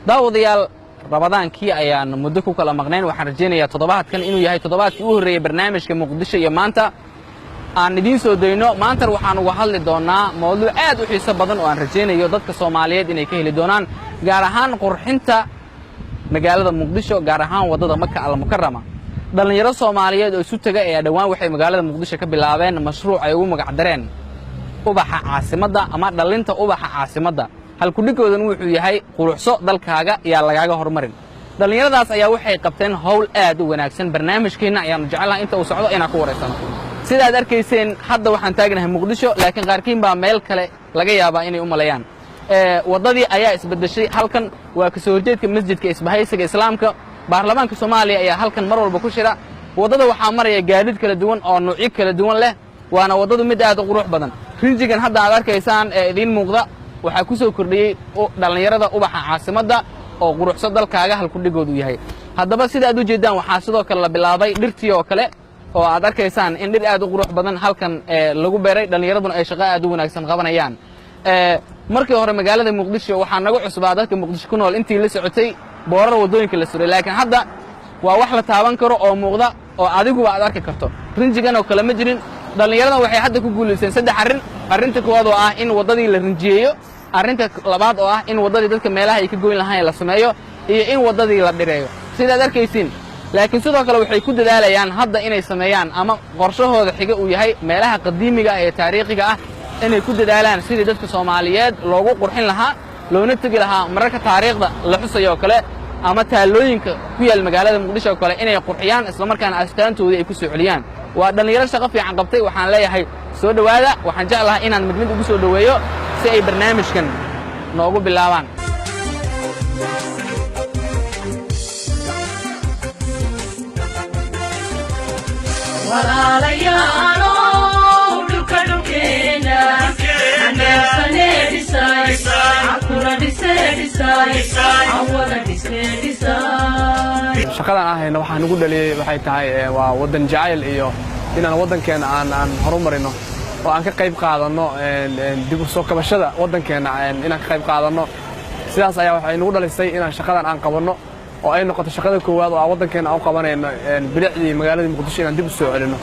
Daawadayaal, Ramadaankii ayaan muddo ku kala maqnayn. Waxaan rajaynayaa toddobaadkan inuu yahay toddobaadkii u horreeyey barnaamijka Muqdisho iyo Maanta aan idiin soo dayno. Maantan waxaan uga hadli doonnaa mawduuc aad u xiiso badan oo aan rajaynayo dadka Soomaaliyeed inay ka heli doonaan, gaar ahaan qurxinta magaalada Muqdisho, gaar ahaan waddada Maka Almukarama. Dhallinyaro Soomaaliyeed oo isu tega ayaa dhowaan waxay magaalada Muqdisho ka bilaabeen mashruuc ay ugu magacdareen Ubaxa Caasimadda ama Dhallinta Ubaxa Caasimadda. Halkudhigoodan wuxuu yahay "Quruxso dalkaaga, yaa lagaaga hormarin". Dhallinyaradaas ayaa waxay qabteen howl aad u wanaagsan. Barnaamijkeenna ayaannu jecelnaha inta uu socdo inaan ku waraysano. Sidaad arkayseen, hadda waxaan taagnahay Muqdisho, laakiin qaarkiin baa meel kale laga yaabaa inay u maleeyaan. Waddadii ayaa isbeddeshay. Halkan waa kasoo horjeedka Masjidka Isbahaysiga Islaamka. Baarlamaanka Soomaaliya ayaa halkan mar walba ku shira. Waddada waxaa maraya gaadiid kala duwan oo nuucyo kala duwan leh, waana waddadu mid aad u qurux badan. Rinjigan hadda aad arkaysaan ee idiin muuqda waxaa ku soo kordhiyey dhallinyarada Ubaxa Caasimadda oo "Quruxso dalkaaga" halkudhigoodu yahay. Haddaba, sida aad u jeeddaan, waxaa sidoo kale la bilaabay dhirtii oo kale oo aad arkaysaan in dhir aad u qurux badan halkan lagu beeray, dhallinyaraduna ay shaqo aad u wanaagsan qabanayaan. Markii hore magaalada Muqdisho waxaa naga cusbaa, dadka Muqdisho ku nool intii la socotay, boorar waddooyinka la suray, laakiin hadda waa wax la taaban karo oo muuqda oo adiguba aad arki karto. Rinjigan oo kale ma jirin. Dhallinyaradan waxay hadda ku guulaysteen saddex arrin: arrinta koowaad oo ah in waddadii la rinjiyeeyo, arrinta labaad oo ah in waddadii dadka meelaha ay ka goyn lahayn la sameeyo, iyo in waddadii la dhireeyo, sidaad arkaysiin. Laakiin sidoo kale waxay ku dadaalayaan hadda inay sameeyaan, ama qorshahooda xiga uu yahay, meelaha qadiimiga ah ee taariikhiga ah inay ku dadaalaan sidii dadka Soomaaliyeed loogu qurxin lahaa, loona tegi lahaa mararka taariikhda la xusayo oo kale, ama taallooyinka ku yaal magaalada Muqdisho oo kale inay qurxiyaan, islamarkaana astaantoodii ay ku soo celiyaan. Waa dhallinyaro shaqo fiican qabtay. Waxaan leeyahay soo dhowaada. Waxaan jeclahay inaan mid mid ugu soo dhoweeyo si ay barnaamijkan noogu bilaabaan. Walaalayaalow, dhulka dhulkeena aneebsanee dhisay, cakuna dhisee dhisay, cawada dhisee dhisay. Shaqadan aan hayno waxaa nagu dhaliyey waxay tahay waa waddan jacayl iyo inaan waddankeena aan horumarino oo aan ka qayb qaadanno dib u soo kabashada waddankeena, inaan ka qayb qaadanno. Sidaas ayaa waxay nagu dhalisay inaan shaqadan aan qabanno oo ay noqoto shaqada koowaad oo aan waddankeena aan u qabanayno, bilicdii magaaladii Muqdisho inaan dib u soo celinno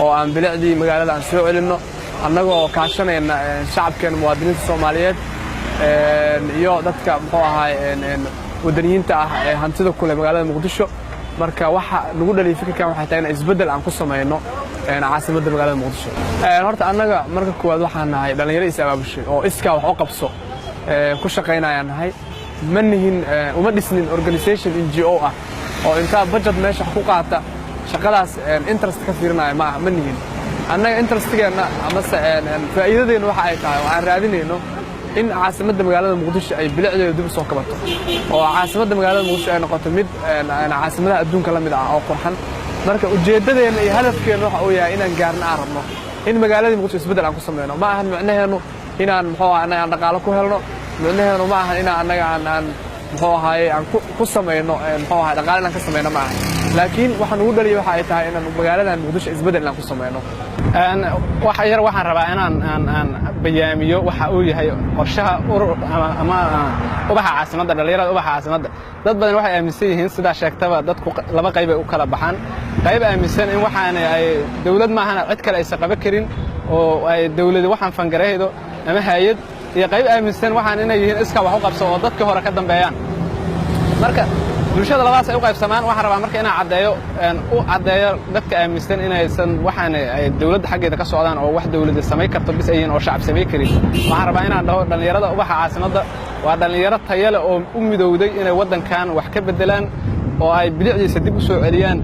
oo aan bilicdii magaalada aan soo celinno, annagoo kaashanayna shacabkeena, muwaadiniinta Soomaaliyeed iyo dadka, muxuu ahaay, waddaniyiinta ah ee hantida ku leh magaalada Muqdisho. Marka waxa nagu dhaliyay fikirkan waxay tahay in isbeddel aan ku samayno caasimadda magaalada Muqdisho. Horta annaga marka koowaad waxaan nahay dhallinyaro is abaabushay oo iskaa wax u qabso ku shaqaynayaan nahay. Ma nihin, uma dhisnin organization NGO ah oo intaa budget meesha wax ku qaata shaqadaas interest ka fiirinaya. Ma aha, ma nihin. Annaga interestigeenna amase faa'iidadeenna waxa ay tahay oo aan raadinayno in caasimadda magaalada Muqdisho ay bilicdeeda dib u soo kabato oo caasimadda magaalada Muqdisho ay noqoto mid caasimadaha adduunka la mid ah oo qurxan. Marka ujeeddadeenna iyo hadafkeenna waxa uu yahay inaan gaarno, aan rabno in magaaladii Muqdisho isbeddel aan ku samayno. Ma ahan micnaheennu inaan, muxuu aha, annaga aan dhaqaalo ku helno. Micnaheenu ma ahan inaan annaga aan muxuu ahaaye aan ku samayno, muxuu ahaye, dhaqaale inaan ka samayno ma aha, laakiin waxa nugu dhaliyay waxa ay tahay inaan magaaladan Muqdisho isbeddel inaan ku samayno. Wax yar waxaan rabaa inaan aan bayaamiyo waxa uu yahay qorshaha urur ama Ubaxa Caasimadda, dhallinyarada Ubaxa Caasimadda. Dad badan waxay aaminsan yihiin, sidaa sheegtaba, dadku laba qayb ay u kala baxaan: qayb aaminsan in waxaan ay dawlad maahana cid kale aysan qaban karin oo ay dawladi waxaan fangaraydo ama hay'ad, iyo qayb aaminsan waxaan inay yihiin iskaa wax u qabso oo dadkii hore ka dambeeyaan. Marka bulshada labadaas ay u qaybsamaan. Waxaan rabaa marka inaan caddeeyo, u caddeeyo dadka aaminsan inaysan waxaan ay dawladda xaggeeda ka socdaan oo wax dawladda samayn karto bis ay yihiin oo shacab samayn karin. Waxaan rabaa inaan dhaho dhallinyarada Ubaxa Caasimadda waa dhallinyaro tayo leh oo u midowday inay waddankan wax ka beddelaan oo ay bilicdiisa dib u soo celiyaan,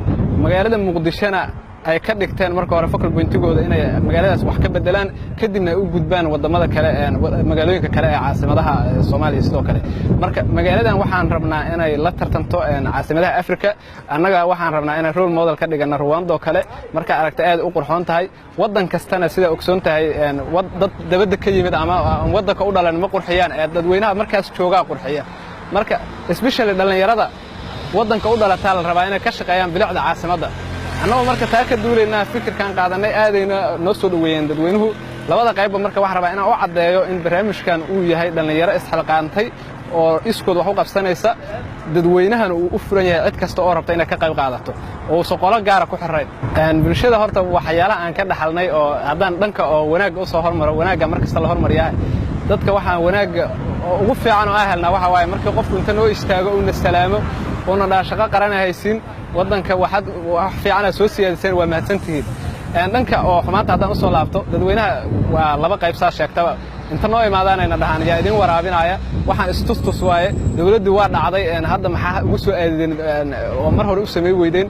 magaalada Muqdishona ay ka dhigteen marka hore focal pointigooda inay magaaladaas wax ka beddelaan, kadibna ay u gudbaan waddamada kale, magaalooyinka kale ee caasimadaha Soomaaliya sidoo kale. Marka magaaladan waxaan rabnaa inay la tartanto caasimadaha Africa. Annaga waxaan rabnaa inay role model ka dhigana Rwanda oo kale. Marka aragta aad u qurxoon tahay. Waddan kastana, sida ogsoon tahay, dad dabadda ka yimid ama waddanka u dhalan ma qurxiyaan ee dadweynaha markaas joogaa qurxiya. Marka especially dhallinyarada waddanka u dhalataa la rabaa inay ka shaqeeyaan bilicda caasimadda. Annagoo marka taa ka duulaynaa fikirkan qaadanay, aadayna noo soo dhoweeyeen dadweynuhu labada qaybba. Marka waxaan rabaa inaan u caddeeyo in barnaamijkan uu yahay dhallinyaro isxilqaantay. Oo iskood wax u qabsanaysa, dadweynahana uu u furan yahay cid kasta oo rabta inay ka qayb qaadato oo uusan qolo gaara ku xirrayn. Bulshada horta waxyaalaha aan ka dhaxalnay oo haddaan dhanka oo wanaagga u soo hormaro, wanaagga mar kasta la hormariyaa dadka, waxaan wanaagga ugu fiican oo aan helnaa waxa waaye markii qofku inta noo istaago, uuna salaamo, uuna dhaa shaqo qarana haysiin, waddanka waxaad wax fiicana soo siyaadiseen, waa mahadsantihiin. Dhanka oo xumaanta haddaan usoo laabto, dadweynaha waa laba qayb. Saa sheegtaba, inta noo imaadaanayna dhahaan, "Yaa idin waraabinaya? Waxaan istustus waaye, dawladdii waa dhacday, hadda maxaa ugu soo aadideen oo mar hore u samay weydeen?"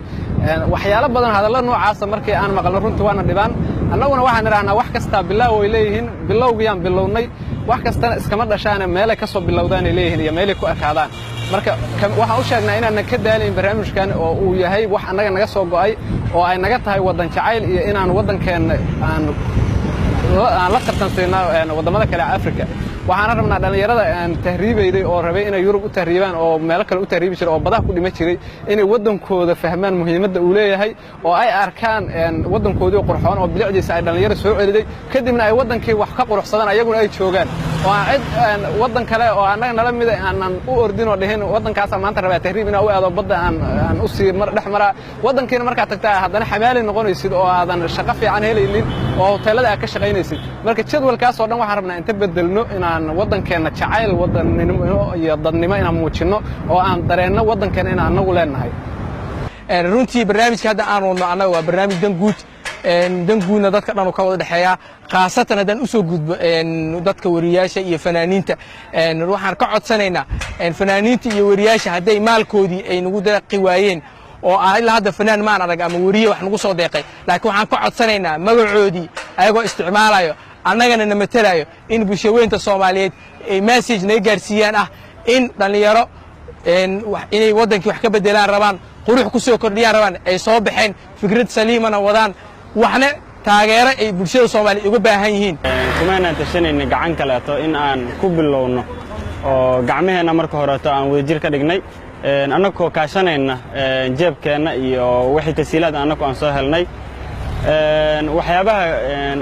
Waxyaalo badan, hadallo noocaasa markii aan maqalno, runtii waana dhibaan. Annaguna waxaan idhahnaa, wax kastaa bilaaw way leeyihiin, bilowgiyaan bilownay. Wax kastana iskama dhashaane, meelay ka soo bilowdaanay leeyihiin iyo meelay ku ekaadaan. Marka waxaan u sheegnaa inaanan ka daalayn barnaamijkan oo uu yahay wax annaga naga soo go'ay oo ay naga tahay waddan jacayl iyo inaan waddankeenna aan la tartansiino waddamada kale Afrika. Waxaana rabnaa dhallinyarada aan tahriibayday oo rabay inay Yurub u tahriibaan oo meelo kale u tahriibi jiray oo badaha ku dhima jiray inay waddankooda fahmaan muhiimadda uu leeyahay oo ay arkaan waddankoodii qurxoon oo bilicdiisa ay dhallinyaro soo celiday, kadibna ay waddankii wax ka quruxsadaan, ayaguna ay joogaan oo aan cid waddan kale oo annaga nala mida aanan u ordin oo dhihin, "Waddankaasaa maanta rabaa tahriib inaa u aado, badda aan u sii dhex maraa." Waddankiina markaad tagtaa haddana xamaali noqonaysid oo aadan shaqo fiican helaynin oo hoteelada aad ka shaqaynaysid. Marka jadwalkaas oo dhan waxaan rabnaa inta bedelno inaan waddankeenna jacayl wadannimo iyo dadnimo inaan muujinno oo aan dareenno waddankeenna inaan annagu leenahay. Runtii barnaamijka hadda aan wadno annaga waa barnaamij dan guud. Dan guudna dadka dhan ka wada dhexeeya. Khaasatan haddaan usoo gudbo dadka wariyaasha iyo fanaaniinta, waxaan ka codsanaynaa fanaaniinta iyo wariyaasha hadday maalkoodii ay nagu deeqi waayeen, oo ah ilaa hadda fanaan maan arag ama weriye wax nagu soo deeqay, laakiin waxaan ka codsanaynaa magacoodii ayagoo isticmaalayo, annagana na matelayo, in bulshaweynta Soomaaliyeed ay message naga gaarsiiyaan ah in dhallinyaro inay waddankii wax ka beddelaan rabaan, qurux ku soo kordhiyaan rabaan, ay soo baxeen, fikrad saliimana wadaan, waxna taageero ay bulshada Soomaaliya uga baahan yihiin. Kumaynaan tashanayna gacan kaleeto in aan ku bilowno oo gacmaheenna marka horeeto aan wadajir ka dhignay, annagoo kaashanayna jeebkeenna iyo wixii tasiilaad annagu aan soo helnay. Waxyaabaha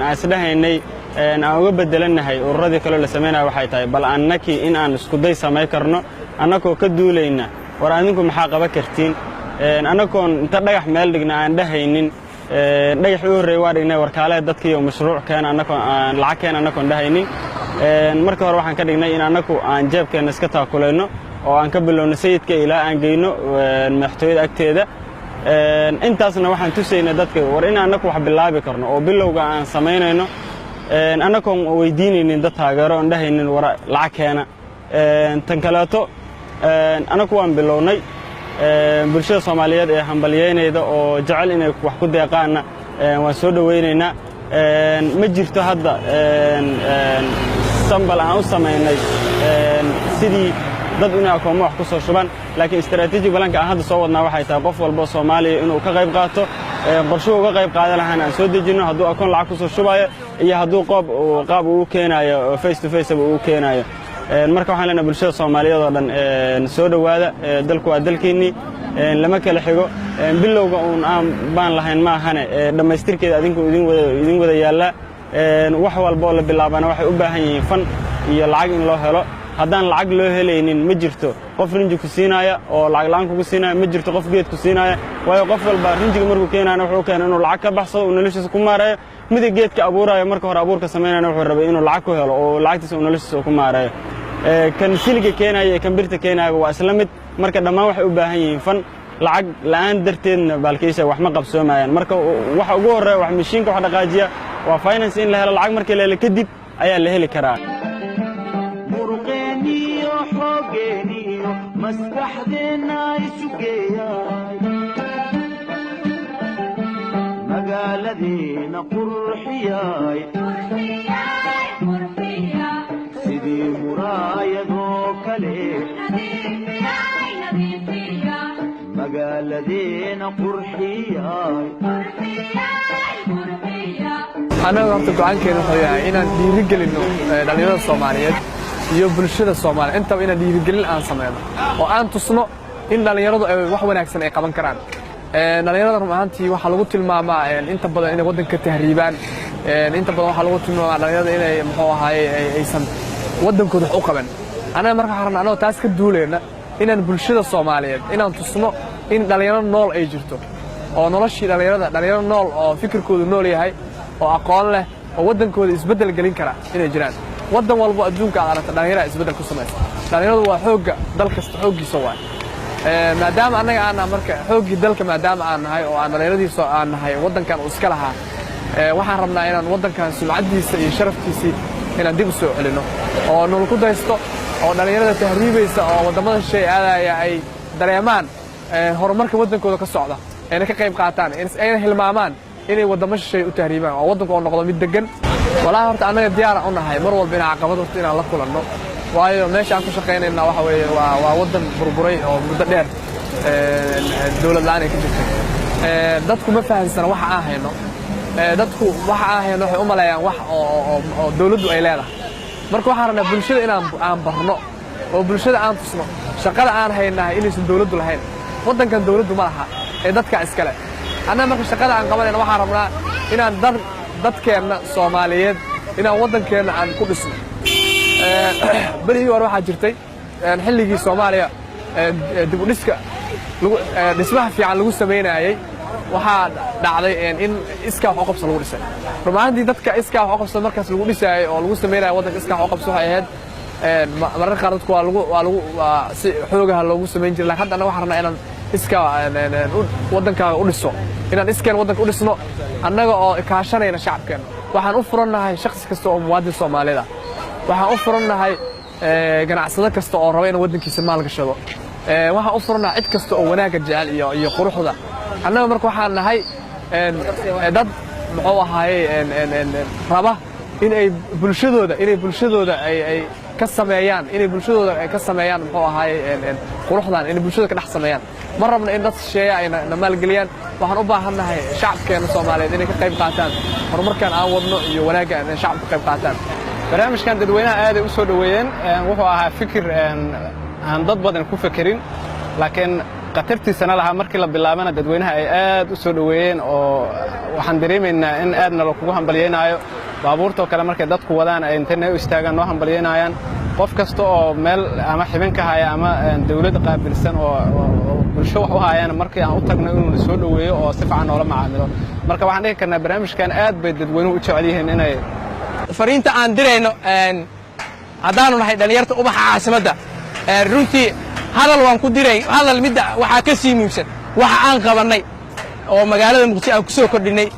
aan isdhahaynay aan uga bedelannahay ururadii kaloo la samaynaya waxay tahay bal annakii in aan iskuday samay karno, annagoo ka duulayna, "War adinku maxaa qaban kartiin?" Annagoon inta dhagax meel dhigna aan dhahaynin, "Dhagax u horreey waa dhignay, warkaalee dadkii mashruuc keena," annagoo aan lacag keena annagoon dhahaynin. Marka hore waxaan ka dhignay in annagu aan jeebkeenna iska taakulayno oo aan ka bilowno Sayidka ilaa aan geyno madaxtooyada agteeda. Intaasna waxaan tusaynay dadka war in annagu wax bilaabi karno oo bilowga aan samaynayno, annagoon weydiinaynin dad taageero, oon dhahaynin, "War lacag keena." Tan kaleeto, annagu waan bilownay. Bulshada Soomaaliyeed ee hambalyeynayda oo jecel inay wax ku deeqaanna waan soo dhowaynaynaa. Ma jirto hadda sambal aan u samaynay sidii dad inay akoommo wax ku soo shubaan, laakiin strategic plan-ka aan hadda soo wadnaa waxay tahay qof walba Soomaaliya inuu ka qayb qaato. Qorshuhu uga qayb qaadan lahaana aan soo dejinno, hadduu akoon lacag ku soo shubayo iyo hadduu qoob qaab uu keenaayo face to face uu keenaayo. Marka waxaan leenahay bulshada Soomaaliyeed oo dhan, soo dhowaada. Dalku waa dalkiinnii, lama kala xigo. Bilowga uun aan baan lahayn ma ahane, dhammaystirkeeda adinku idin wada yaallaa. Wax walba oo la bilaabana waxay u baahan yihiin fund iyo lacag in loo helo. Haddaan lacag loo helaynin, ma jirto qof rinji ku siinaya oo lacag la'aan kugu siinaya, ma jirto qof geed ku siinaya. Waayo, qof walba rinjiga markuu keenayana wuxuu keenay inuu lacag ka baxsado, uu noloshiisa ku maareeyo. Mida geedka abuuraayo, marka hore abuurka samaynayana, wuxuu rabay inuu lacag ku helo oo lacagtiisa uu noloshiisa ku maareeyo. Kan siliga keenaya iyo kan birta keenayaba waa isla mid. Marka dhammaan waxay u baahan yihiin fund. Lacag la'aan darteedna baalkiisa wax ma qabsoomayaan. Marka waxa ugu horreeya wax mashiinka wax dhaqaajiya waa finance in la helo. Lacag markii la helo kadib ayaa la heli karaa. Muruqeenniyo xooggeeniyo maskaxdeenna isu geeyay, magaaladeena qurxiyay, sidii muraayadoo kale magaaladeena qurxiyay. Annaga horta go'aankeena wuxuu yahay inaan dhiirigelinno dhallinyarada Soomaaliyeed iyo bulshada Soomaaliya intaba, inaan dhiirigelin aan sameyno oo aan tusno in dhallinyaradu ay wax wanaagsan ay qaban karaan. Dhallinyarada run ahaantii waxaa lagu tilmaamaa inta badan inay waddanka tahriibaan. Inta badan waxaa lagu tilmaamaa dhallinyarada inay, muxuu ahaaye, aysan waddankooda wax u qaban. Annaga marka waxaan rabnaa, annagoo taas ka duulayna, inaan bulshada Soomaaliyeed inaan tusno in dhallinyaro nool ay jirto, oo noloshii dhallinyarada, dhallinyaro nool oo fikirkoodu nool yahay oo aqoon leh oo waddankooda isbeddel gelin kara inay jiraan. Waddan walbo adduunka aad aragta dhallinyaraa isbeddel ku samaysa. Dhallinyaradu waa xoogga dal kasta, xooggiisa waay. Maadaama annaga aan nahay marka xooggii dalka, maadaama aan nahay oo aan dhallinyaradiisa aan nahay, waddankan uu iska lahaa, waxaan rabnaa inaan waddankan sumcaddiisa iyo sharaftiisii inaan dib u soo celinno oo nolol ku daysto, oo dhallinyarada tahriibaysa oo waddamada shisheeye aadaya ay dareemaan horumarka waddankooda ka socda, ayna ka qayb qaataan, ayna hilmaamaan inay waddamo shisheeye u tahriibaan, oo waddanku oo noqdo mid deggan. Walaahi, horta annaga diyaara u nahay mar walba inaan caqabad horta inaan la kulanno, waayo meesha aan ku shaqaynayna waxa weeye waa waddan burburay oo muddo dheer dowlad la'aan ay ka jirtay. Dadku ma fahansana waxa aan hayno. Dadku waxa aan hayno waxay u maleeyaan wax oo dowladdu ay leedahay. Marka waxaan rabnaa bulshada inaan aan barno oo bulshada aan tusno shaqada aan haynahay inaysan dowladdu lahayn. Waddankan dowladdu ma laha ee dadka iskale. Annaga marka shaqada aan qabanayna waxaan rabnaa inaan dadkeenna Soomaaliyeed, inaan waddankeenna aan ku dhisno. Berigii hore waxaa jirtay xilligii Soomaaliya dib u dhiska dhismaha fiican lagu samaynayey, waxaa dhacday in iskaa wax u qabso lagu dhisay. Run ahaantii, dadka iskaa wax u qabso markaas lagu dhisaayey oo lagu samaynaya waddanka iskaa wax u qabso waxay ahayd mararka qaar dadku waa si xoogaha loogu samayn jiray. Lakin hadda annaga waxaan rabnaa inaan iskaa waddankaaga u dhiso, inaan iskeen waddanka u dhisno annaga oo kaashanayna shacabkeenna. Waxaan u furannahay shakhsi kasta oo muwaadin Soomaalida ah. Waxaan u furannahay ganacsado kasta oo raba inuu waddankiisa maal gashado. Waxaan u furannahay cid kasta oo wanaagga jecel iyo quruxda. Annaga marka waxaan nahay dad, muxuu ahaayey, raba inay bulshadooda ay ka sameeyaan, inay bulshadooda ay ka sameeyaan, muxuu ahaayey, quruxdan inay bulshada ka dhex sameeyaan. Ma rabno in dad shisheeye ay na maalgeliyaan. Waxaan u baahannahay shacabkeena Soomaaliyeed inay ka qayb qaataan horumarkan aan wadno iyo wanaagga inay shacabka ka qayb qaataan. Barnaamijkan dadweynaha aaday u soo dhoweeyeen. Wuxuu ahaa fikir aan dad badan ku fekerin, laakiin khatartiisana lahaa. Markii la bilaabana dadweynaha ay aad u soo dhoweeyeen, oo waxaan dareemaynaa in aadna lakugu hambalyaynaayo. Baabuurtoo kale markay dadku wadaan ay intay u istaagaan noo hambalyaynayaan. Qof kasta oo meel ama xibin ka haya ama dawlad qaabilsan oo bulsho wax u hayana, markii aan u tagno inuu na soo dhoweeyo oo si fiican noola macaamilo. Marka waxaan dhihi karnaa barnaamijkan aad bay dadweynuhu u jecel yihiin inay Fariinta aan dirayno haddaanu nahay dhallinyarta Ubaxa Caasimadda, runtii hadal waan ku diray. Hadal midda waxaa ka sii muhiimsan waxa aan qabannay oo magaalada Muqdisho aan ku soo kordhinnay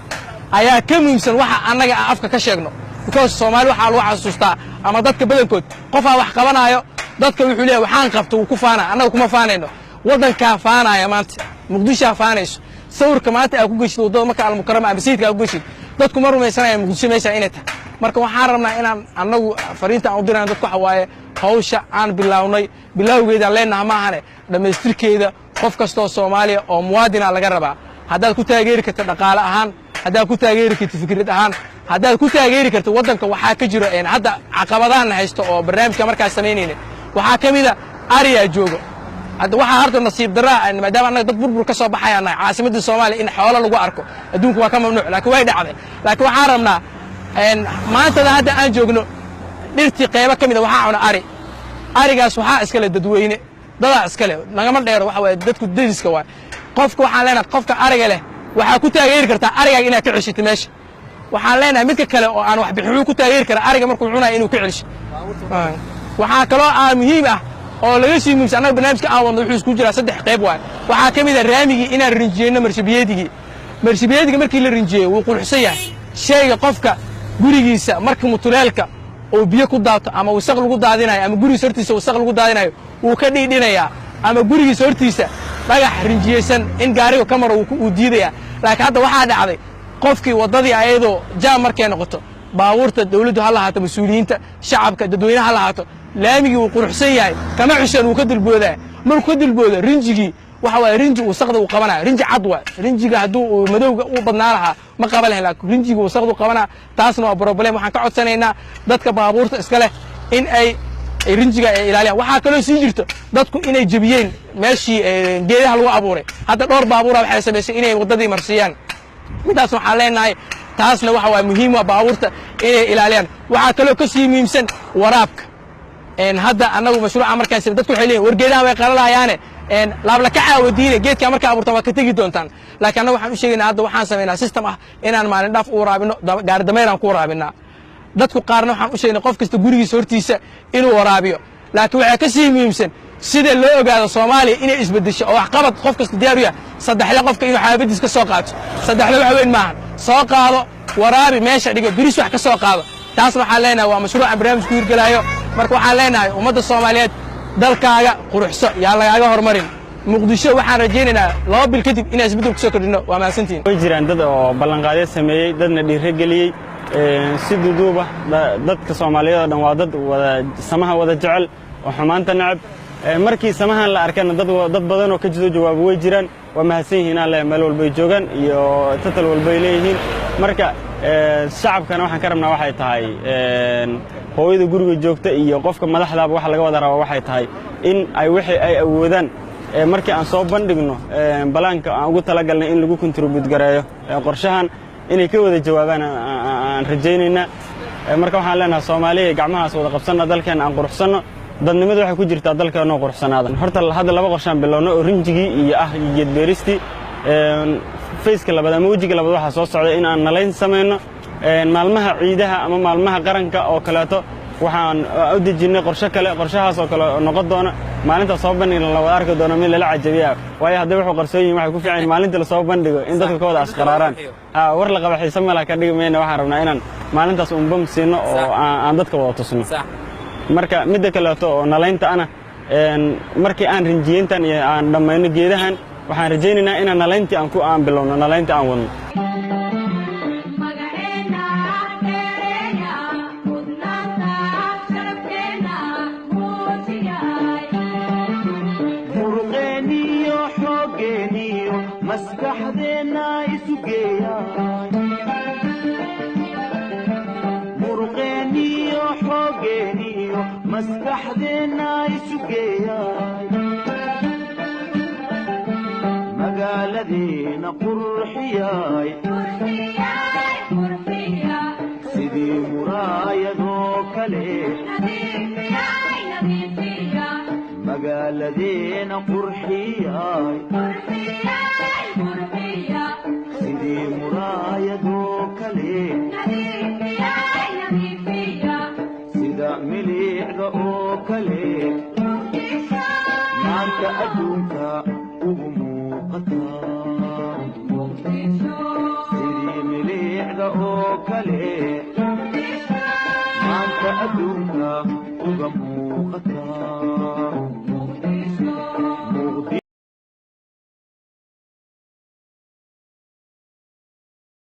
ayaa ka muhiimsan waxa annaga aan afka ka sheegno, because Soomaali waxaa lagu xasuustaa ama dadka badankood qofaa wax qabanaayo, dadka wuxuu leeyahay waxaan qabto, wuu ku faanaa. Annaga kuma faanayno, waddankaa faanaya. Maanta Muqdishaa faanayso. Sawirka maanta aa ku geshid waddada Maka Almukarama ama Sayidka aa ku geshid, dadku ma rumaysanaya Muqdisho meesha inay tahay. Marka waxaan rabnaa inaan annagu fariinta aan u dirayna dadku waxa waaye, hawsha aan bilownay bilowgeedaan leenaha maahane, dhammaystirkeeda qof kastoo Soomaaliya oo muwaadina laga rabaa. Haddaad ku taageeri karta dhaqaale ahaan, haddaad ku taageeri karta fikrad ahaan, haddaad ku taageeri karta waddanka waxaa ka jiro hadda caqabadahan haysto oo barnaamijka markaas samaynayna waxaa ka mid a ariyaa joogo. Hadda waxaa horta nasiib darraa, maadaama annaga dad burbur ka soo baxayaan nahay, caasimadda Soomaaliya in xoolo lagu arko adduunku waa ka mamnuuc, laakiin way dhacday. Laakiin waxaan rabnaa maantada hadda aan joogno dhirtii qaybo ka mid a waxaa cuna ari. Arigaas waxaa iskale dadweyne, dadaa iskale, nagama dheero. Waxa waaye dadku deriska waay. Qofka waxaan leenahay, qofka ariga leh waxaa ku taageeri kartaa arigaaga inaad ka ceshito meesha. Waxaan leenahay midka kale oo aan wax bixin wuxuu ku taageeri karaa ariga markuu cunayo inuu ka celsho. Waxaa kaloo muhiim ah oo laga sii muhiimsan, annaga barnaamijka aan wadno wuxuu isku jiraa saddex qayb waay. Waxaa ka mid ah raamigii inaan rinjiyeyno marshabiyeedigii. Marshabiyeediga markii la rinjiyeeyo wuu quruxsan yahay. Shayga qofka gurigiisa marka mutuleelka oo biyo ku daato ama wasaq lagu daadinayo ama gurigiisa hortiisa wasaq lagu daadinayo, wuu ka dhiidhinayaa, ama gurigiisa hortiisa dhagax rinjiyeysan in gaariga ka maro wuu diidayaa. Laakiin hadda waxaa dhacday qofkii waddadii ayadoo jaam markay noqoto, baabuurta dawladdu ha lahaato, mas-uuliyiinta, shacabka, dadweynaha ha lahaato, laamigii wuu quruxsan yahay, kama xishan, wuu ka dulboodaa. Markuu ka dulboodo rinjigii waxa waaye rinji wasaqda uu qabanaya, rinji cad waay. Rinjiga hadduu uu madowga u badnaa lahaa ma qaban lahayn, laakiin rinjiga wasaqdu qabanaa. Taasna waa problem. Waxaan ka codsanaynaa dadka baabuurta iska leh in ay rinjiga ay ilaaliyaan. Waxaa kaloo sii jirto dadku inay jebiyeen meeshii geedaha lagu abuuray. Hadda dhowr baabuura waxay samaysay inay waddadii marsiiyaan. Midaas waxaan leenahay taasna waxa waa muhiim, waa baabuurta inay ilaaliyaan. Waxaa kaloo ka sii muhiimsan waraabka. Hadda annagu mashruuca markaas dadku waxay leeyihin, war geedaha way qalalayaane, laabla ka caawadiine, geedkaa markaa abuurtaan waa ka tegi doontaan. Laakiin annagu waxaan u sheegaynaa, hadda waxaan samaynaa system ah inaan maalin dhaaf u waraabino, gaari dameeraan ku waraabinaa. Dadku qaarna waxaan u sheegnay qof kasta gurigiisa hortiisa inuu waraabiyo. Laakiin waxaa ka sii muhiimsan sida loo ogaado Soomaaliya inay isbeddesho oo waxqabad qof kasta diyaar u yahay, saddexle qofka inuu xaafadiis ka soo qaato. Saddexle wax weyn maahan, soo qaado, waraabi, meesha dhigo, biris wax ka soo qaado. Taasna waxaan leenahay waa mashruucan barnaamij ku hirgelaayo. Marka waxaan leenahay ummadda Soomaaliyeed, dalkaaga quruxso, yaa lagaaga horumarin. Muqdisho waxaan rajaynaynaa 2 bil kadib inaan isbeddel kusoo kordhino. Waa mahadsantihin. Way jiraan dad oo ballanqaadyo sameeyey, dadna dhiirigeliyey si duduuba. Dadka Soomaaliyeed oo dhan waa dad wada samaha wada jecel oo xumaanta necab. Markii samahan la arkana dad badan oo ka soo jawaabo way jiraan. Waa mahadsan yihiin aan leeyahay, meel walbay joogaan iyo tatal walbay leeyihiin. Marka shacabkana waxaan ka rabnaa waxay tahay, hooyada guriga joogta iyo qofka madaxdaaba waxa laga wada rabaa waxay tahay in ay wixii ay awoodaan markii aan soo bandhigno balaanka aan ugu talagalnay in lagu contribute gareeyo qorshahan, inay ka wada jawaabaan aan rajaynaynaa. Marka waxaan leenahay, Soomaaliya, gacmahaas wada qabsanna, dalkeenna aan quruxsanno. Dadnimadu waxay ku jirtaa dalkeenoo quruxsanaada. Horta hadda laba qorshaan bilowno oo rinjigii iyo ah geedbeeristii. Phase-ka labaad ama wejiga labaad waxaa soo socda in aan nalayn samayno maalmaha ciidaha ama maalmaha qaranka oo kaleeto. Waxaan u dejinnay qorshe kale, qorshahaas oo kale noqon doona maalinta soo bandhigna la wada arki doono mid lala cajabiya. Waayo, hadday wuxuu qarsoon yihin, waxay ku fiican maalinta lasoo bandhigo in dadka ka wada asqaraaraan. War la qaba xiise mala ka dhigi mayna. Waxaan rabnaa inaan maalintaas un bam siino oo aan dadka wada tusno. Marka midda kaleeto oo nalaynta ana, markii aan rinjiyeyntan iyo aan dhammayno geedahan, waxaan rajaynaynaa inaan nalayntii aan ku aan bilowno, nalaynta aan wadno. Magaceena dheereeya, mudnaanta sharafteena muujiyay. Muruqeeniyo xooggeeniyo maskaxdeenna isu geeyay, muruqeeniyo xooggeeniyo maskaxdeenna isu geeyay, magaaladeena qurxiyay. Qurxiyay, qurxiya. Sidii muraayadoo kale. Nadiifiyay, nadiifiya. Magaaladeena qurxiyay. Qurxiyay, qurxiya. Sidii muraayadoo kale. Nadiifiyay, nadiifiya. Sida milicda oo kale. Muqdisho. Maanta adduunka ugu muuqata.